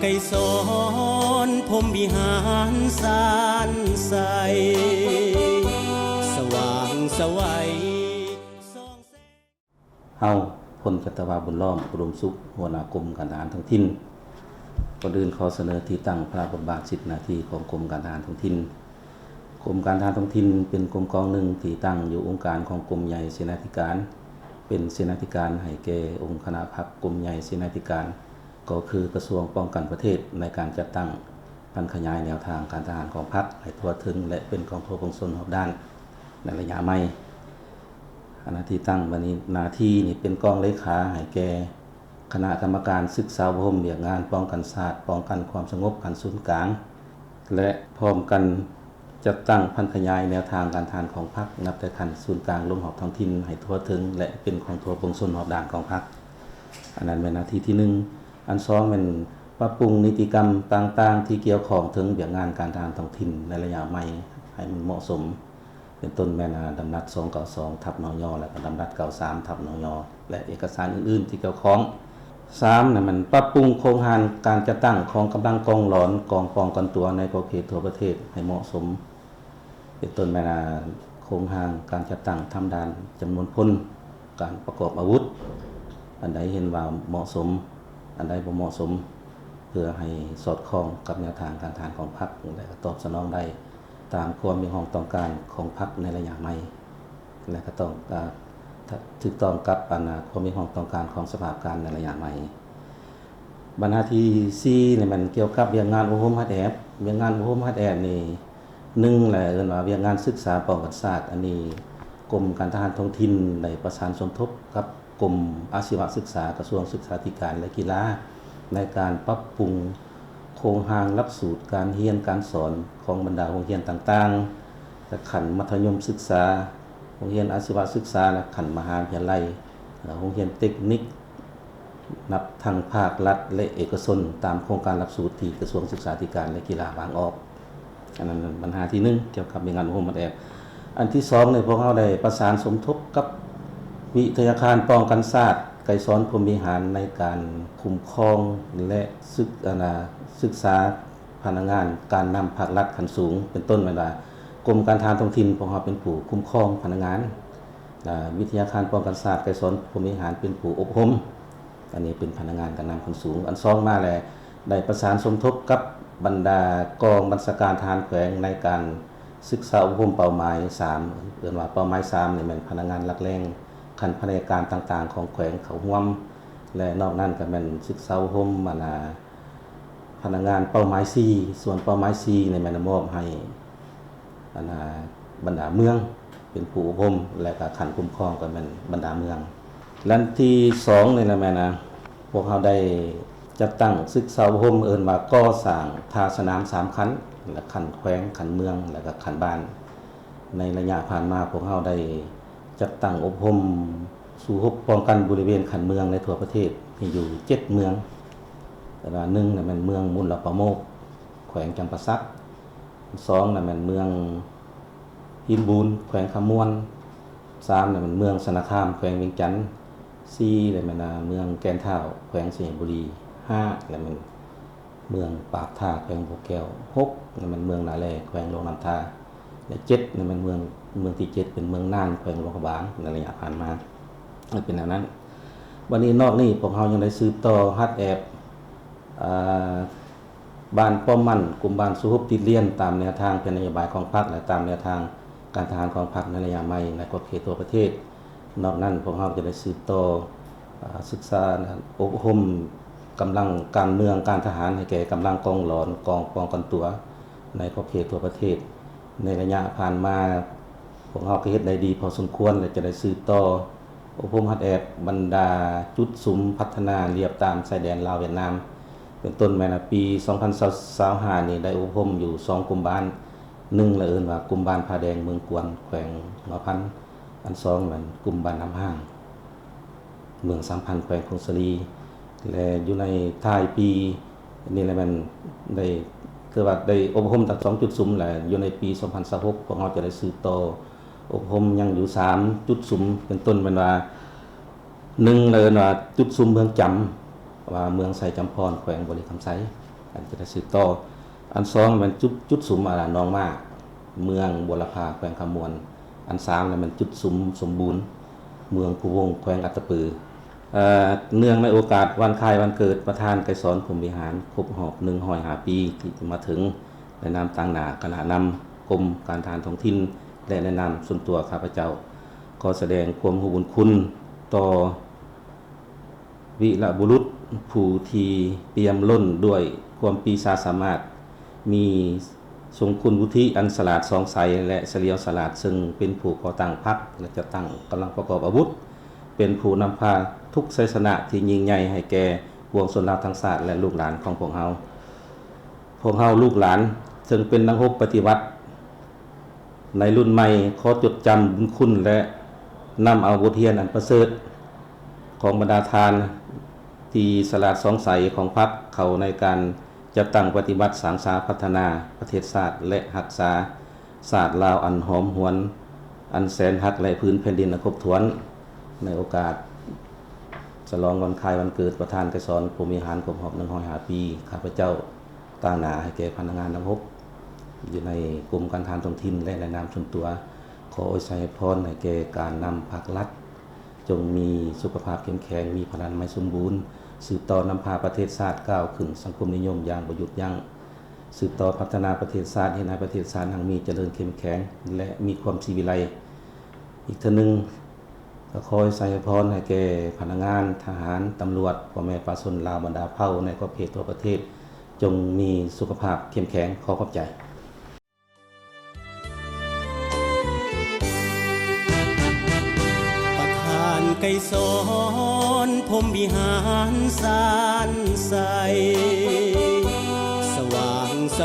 ໄກສອນ ພົມວິຫານ ສານໃສ ສະຫວ່າງສະໄຫວ ສ່ອງແສງ. ເຮົາ ພົນຈັດຕະວາ ບຸນລ້ອມ ອຸດົມສຸກ ຫົວໜ້າກົມການທະຫານທ້ອງຖິ່ນ. ກ່ອນອື່ນຂໍສະເໜີທີ່ຕັ້ງ, ພາລະບົດບາດ, ສິດໜ້າທີ່ຂອງກົມການທະຫານທ້ອງຖິ່ນ. ກົມການທະຫານທ້ອງຖິ່ນເປັນກົມກອງໜຶ່ງທີ່ຕັ້ງຢູ່ອົງການຂອງກົມໃຫຍ່ເສນາທິການ, ເປັນເສນາທິການໃຫ້ແກ່ອົງຄະນະພັກກົມໃຫຍ່ເສນາທິການ ກໍຄືກະຊວງປ້ອງກັນປະເທດ ໃນການຈັດຕັ້ງຜັນຂະຫຍາຍແນວທາງການທະຫານຂອງພັກໃຫ້ທົ່ວເຖິງ ແລະ ເປັນຂອງທົ່ວປວງຊົນຮອບດ້ານໃນໄລຍະໃໝ່. ອັນໜ້າທີ່ຕັ້ງ ບັດນີ້ໜ້າທີ່ນີ້ເປັນກອງເລຂາໃຫ້ແກ່ຄະນະກຳມະການສຶກສາອົບຮົມວຽກງານປ້ອງກັນຊາດ, ປ້ອງກັນຄວາມສະຫງົບຂັ້ນສູນກາງ ແລະ ພ້ອມກັນ ຈັດຕັ້ງຜັນຂະຫຍາຍແນວທາງການທະຫານຂອງພັກ ນັບແຕ່ຂັ້ນສູນກາງລົງຮອດທ້ອງຖິ່ນໃຫ້ທົ່ວເຖິງ ແລະ ເປັນຂອງທົ່ວປວງຊົນຮອບດ້ານຂອງພັກ. ອັນນັ້ນແມ່ນໜ້າທີ່ທີໜຶ່ງ. ອັນສອງແມ່ນປັບປຸງນິຕິກຳຕ່າງໆທີ່ກ່ຽວຂ້ອງເຖິງວຽກງານການທະຫານທ້ອງຖິ່ນໃນໄລຍະໃໝ່ໃຫ້ມັນເໝາະສົມ. ເປັນຕົ້ນແມ່ນ ອາ ດຳລັດສອງເກົ້າສອງທັບ ນຍ ແລະ ກໍດຳລັດເກົ້າສາມທັບ ນຍ ແລະ ເອກະສານອື່ນໆທີ່ກ່ຽວຂ້ອງ. ສາມນະ ແມ່ນປັບປຸງໂຄງຮ່າງການຈັດຕັ້ງຂອງກຳລັງກອງຫຼອນ ກອງປ້ອງກັນຕົວໃນຂອບເຂດທົ່ວປະເທດໃຫ້ເໝາະສົມ. ເປັນຕົ້ນແມ່ນ ອາ ໂຄງຮ່າງການຈັດຕັ້ງທຳດ້ານຈຳນວນພົນ, ການປະກອບອາວຸດ, ອັນໃດເຫັນວ່າເໝາະສົມ, ອັນໃດບໍ່ເໝາະສົມ, ເພື່ອໃຫ້ສອດຄ່ອງກັບແນວທາງການທະຫານຂອງພັກ ແລະ ກໍຕອບສະໜອງໄດ້ ຕາມຄວາມຮຽກຮ້ອງຕ້ອງການຂອງພັກໃນໄລຍະໃໝ່ ແລະ ກໍຕ້ອງ ອາ ຖ- ຖືກຕ້ອງກັບ ອັນ ອາ ຄວາມຮຽກຮ້ອງຕ້ອງການຂອງສະພາບການໃນໄລຍະໃໝ່. ບັນຫາທີສີ່ນີ້ແມ່ນກ່ຽວກັບວຽກງານອົບຮົມຫັດແອບ. ວຽກງານອົບຮົມຫັດແອບນີ້ ໜຶ່ງແຫຼະ ເອີ້ນວ່າວຽກງານສຶກສາປ້ອງກັນຊາດ. ອັນນີ້ກົມການທະຫານທ້ອງຖິ່ນໄດ້ປະສານສົມທົບກັບ ກົມອາຊີວະສຶກສາ ກະຊວງສຶກສາທິການ ແລະ ກິລາ ໃນການປັບປຸງໂຄງຮ່າງຫຼັກສູດການຮຽນການສອນຂອງບັນດາໂຮງຮຽນຕ່າງໆ ແຕ່ຂັ້ນມັດທະຍົມສຶກສາ, ໂຮງຮຽນອາຊີວະສຶກສາ ແລະ ຂັ້ນມະຫາວິທະຍາໄລ, ແລະ ໂຮງຮຽນເຕັກນິກ ນັບທັງພາກລັດ ແລະ ເອກະຊົນ ຕາມໂຄງການຫຼັກສູດທີ່ກະຊວງສຶກສາທິການ ແລະ ກິລາວາງອອກ. ອັນນັ້ນບັນຫາທີໜຶ່ງ ກ່ຽວກັບວຽກງານອົບຮົມຫັດແອບ. ອັນທີສອງນີ້ ພວກເຮົາໄດ້ປະສານສົມທົບກັບວິທະຍາຄານປ້ອງກັນຊາດ ໄກສອນ ພົມວິຫານ ໃນການຄຸ້ມຄອງ ແລະ ສຶກ ອັນນາ ສຶກສາພະນັກງານການນຳພາກລັດຂັ້ນສູງ ເປັນຕົ້ນແມ່ນວ່າ ກົມການທະຫານທ້ອງຖິ່ນ ພວກເຮົາເປັນຜູ້ຄຸ້ມຄອງພະນັກງານ, ແລະ ວິທະຍາຄານປ້ອງກັນຊາດ ໄກສອນ ພົມວິຫານ ເປັນຜູ້ອົບຮົມ. ອັນນີ້ເປັນພະນັກງານການນຳຂັ້ນສູງ. ອັນສອງມາແລ້ວ ໄດ້ປະສານສົມທົບກັບບັນດາກອງບັນຊາການທະຫານແຂວງ ໃນການສຶກສາອົບຮົມເປົ້າໝາຍສາມ ເອີ້ນວ່າເປົ້າໝາຍສາມນີ້ແມ່ນພະນັກງານຫຼັກແຫຼ່ງຂັ້ນພະແນກການຕ່າງໆຂອງແຂວງເຂົ້າຮ່ວມ ແລະ ນອກນັ້ນກໍແມ່ນສຶກສາອົບຮົມ ອັນນາ ພະນັກງານເປົ້າໝາຍສີ່ ສ່ວນເປົ້າໝາຍສີ່ນີ້ແມ່ນມອບໃຫ້ ອັນນາ ບັນດາເມືອງເປັນຜູ້ອົບຮົມ ແລະ ກະຂັ້ນຄຸ້ມຄອງກໍແມ່ນບັນດາເມືອງ. ແລະ ອັນທີສອງນີ້ລະແມ່ນ ອາ ພວກເຮົາໄດ້ຈັດຕັ້ງສຶກສາອົບຮົມ ເອີ້ນວ່າກໍ່ສ້າງທ່າສະໜາມສາມຂັ້ນ ລະຂັ້ນແຂວງ, ຂັ້ນເມືອງ ແລະ ກະຂັ້ນບ້ານ. ໃນໄລຍະຜ່ານມາ ພວກເຮົາໄດ້ຈັດຕັ້ງອົບຮົມສູ້ຮົບປ້ອງກັນບໍລິເວນຂັ້ນເມືອງໃນທົ່ວປະເທດມີຢູ່ເຈັດເມືອງ. ແຕ່ວ່າໜຶ່ງນະແມ່ນເມືອງມຸນລະປາໂມກ ແຂວງຈຳປາສັກ, ສອງນະແມ່ນເມືອງຫີນບູນ ແຂວງຄຳມ່ວນ, ສາມນະແມ່ນເມືອງຊະນະຄາມ ແຂວງວຽງຈັນ, ສີ່ນະແມ່ນເມືອງແກ່ນທ້າວ ແຂວງໄຊຍະບູລີ, ຫ້ານະແມ່ນເມືອງປາກທາ ແຂວງບໍ່ແກ້ວ, ຫົກນະແມ່ນເມືອງນາແລ ແຂວງຫຼວງນ້ຳທາ ແລະ ເຈັດນະແມ່ນເມືອງ ເມືອງທີເຈັດເປັນເມືອງນານ ແຂວງຫຼວງພະບາງ ໃນໄລຍະຜ່ານມາ. ເປັນແນວນັ້ນ. ບັດນີ້ນອກນີ້ພວກເຮົາຍັງໄດ້ສືບຕໍ່ຮັດແອບ ອາ ບ້ານປ້ອມໝັ້ນ ກຸ່ມບ້ານສູ້ຮົບຕິດລຽນ ຕາມແນວທາງແຜນນະໂຍບາຍຂອງພັກ ແລະ ຕາມແນວທາງການທະຫານຂອງພັກໃນໄລຍະໃໝ່ ໃນຂອບເຂດທົ່ວປະເທດ. ນອກນັ້ນພວກເຮົາຈະໄດ້ສືບຕໍ່ ອາ ສຶກສາອົບຮົມກຳລັງການເມືອງການທະຫານໃຫ້ແກ່ກຳລັງກອງຫຼອນ ກອງປ້ອງກັນຕົວໃນຂອບເຂດທົ່ວປະເທດ. ໃນໄລຍະຜ່ານມາ ພວກເຮົາກໍເຮັດໄດ້ດີພໍສົມຄວນ ແລະ ຈະໄດ້ສືບຕໍ່ອົບຮົມຮັດແອບບັນດາຈຸດສຸມພັດທະນາລຽບຕາມຊາຍແດນລາວຫວຽດນາມ. ເປັນຕົ້ນແມ່ນວ່າປີສອງພັນຊາວຫ້ານີ້ໄດ້ອົບຮົມຢູ່ສອງກຸ່ມບ້ານ, ໜຶ່ງລະເອີ້ນວ່າກຸ່ມບ້ານຜາແດງເມືອງກວນ ແຂວງຫົວພັນ, ອັນສອງແມ່ນກຸ່ມບ້ານນ້ຳຫ້າງ ເມືອງສາມພັນ ແຂວງຜົ້ງສາລີ ແລະ ຢູ່ໃນທ້າຍປີນີ້ແຫຼະແມ່ນໄດ້ ຄືວ່າໄດ້ອົບຮົມທັງສອງຈຸດສຸມ ແລະ ຢູ່ໃນປີສອງພັນຊາວຫົກ ພວກເຮົາຈະໄດ້ສືບຕໍ່ອົບຮົມຍັງຢູ່ສາມຈຸດສຸມ ເປັນຕົ້ນແມ່ນວ່າ ໜຶ່ງລະເອີ້ນວ່າຈຸດສຸມເມືອງຈຳ ວ່າເມືອງໄຊຈຳພອນ ແຂວງບໍລິຄຳໄຊ, ຈະໄດ້ສືບຕໍ່. ອັນສອງແມ່ນຈຸດ ຈຸດສຸມ ອາ ໜອງມ້າ ເມືອງບົວລະພາ ແຂວງຄຳມ່ວນ. ອັນສາມແມ່ນຈຸດສຸມສົມບູນ ເມືອງພູວົງ ແຂວງອັດຕະປື. ເອີ ເນື່ອງໃນໂອກາດວັນຄ້າຍວັນເກີດປະທານໄກສອນ ພົມວິຫານ ຄົບຮອບໜຶ່ງຮ້ອຍຫ້າປີທີ່ຈະມາເຖິງ, ໃນນາມຕາງໜ້າຄະນະນຳກົມການທະຫານທ້ອງຖິ່ນ ແລະ ໃນນາມສ່ວນຕົວຂ້າພະເຈົ້າ ຂໍສະແດງຄວາມຮູ້ບຸນຄຸນຕໍ່ ວີລະບຸລຸດຜູ້ທີ່ປ່ຽມລົ້ນດ້ວຍຄວາມປີຊາສາມາດ, ມີຊົງຄຸນວຸດທິອັນສະຫຼາດສ່ອງໃສ ແລະ ສະຫຼຽວສະຫຼາດ, ເຊິ່ງເປັນຜູ້ກໍ່ຕັ້ງພັກ ແລະ ຈັດຕັ້ງກຳລັງປະກອບອາວຸດ, ເປັນຜູ້ນຳພາທຸກໄຊຊະນະທີ່ຍິ່ງໃຫຍ່ໃຫ້ແກ່ປວງຊົນລາວທັງຊາດ ແລະ ລູກຫຼານຂອງພວກເຮົາ. ພວກເຮົາລູກຫຼານເຊິ່ງເປັນນັກຮົບປະຕິວັດໃນລຸ້ນໃໝ່ ຂໍຈົດຈຳບຸນຄຸນ ແລະ ນຳເອົາບົດຮຽນອັນປະເສີດຂອງບັນດາທ່ານທີ່ສະຫຼາດສ່ອງໃສຂອງພັກເຂົ້າໃນການຈັດຕັ້ງປະຕິບັດສ້າງສາພັດທະນາປະເທດຊາດ ແລະ ຮັກສາຊາດລາວອັນຫອມຫວນ ອັນແສນຮັກ ແລະ ພື້ນແຜ່ນດິນອັນຄົບຖ້ວນ. ໃນໂອກາດສະຫຼອງວັນຄ້າຍວັນເກີດປະທານໄກສອນ ພົມວິຫານ ຄົບຮອບໜຶ່ງຮ້ອຍຫ້າປີ, ຂ້າພະເຈົ້າ ຕາງໜ້າໃຫ້ແກ່ພະນັກງານນັກຮົບຢູ່ໃນກົມການທະຫານທ້ອງຖິ່ນ ແລະ ໃນນາມສ່ວນຕົວ ຂໍອວຍໄຊພອນໃຫ້ແກ່ການນຳພັກລັດ ຈົ່ງມີສຸຂະພາບເຂັ້ມແຂງ, ມີພະລານາໄມສົມບູນ, ສືບຕໍ່ນຳພາປະເທດຊາດກ້າວຂຶ້ນສັງຄົມນິຍົມຢ່າງບໍ່ຢຸດຢັ້ງ, ສືບຕໍ່ພັດທະນາປະເທດຊາດ, ເຮັດໃຫ້ປະເທດຊາດຮັ່ງມີຈະເລີນເຂັ້ມແຂງ ແລະ ມີຄວາມສີວິໄລ. ອີກເທື່ອໜຶ່ງ ກໍຂໍອວຍໄຊພອນໃຫ້ແກ່ພະນັກງານ, ທະຫານ, ຕຳຫຼວດ, ພໍ່ແມ່ປະຊາຊົນລາວບັນດາເຜົ່າໃນຂອບເຂດທົ່ວປະເທດ ຈົ່ງມີສຸຂະພາບເຂັ້ມແຂງ. ຂໍຂອບໃຈ. ປະທານໄກສອນ ພົມວິຫານ ຊານໄຊ ສະຫວ່າງໄສ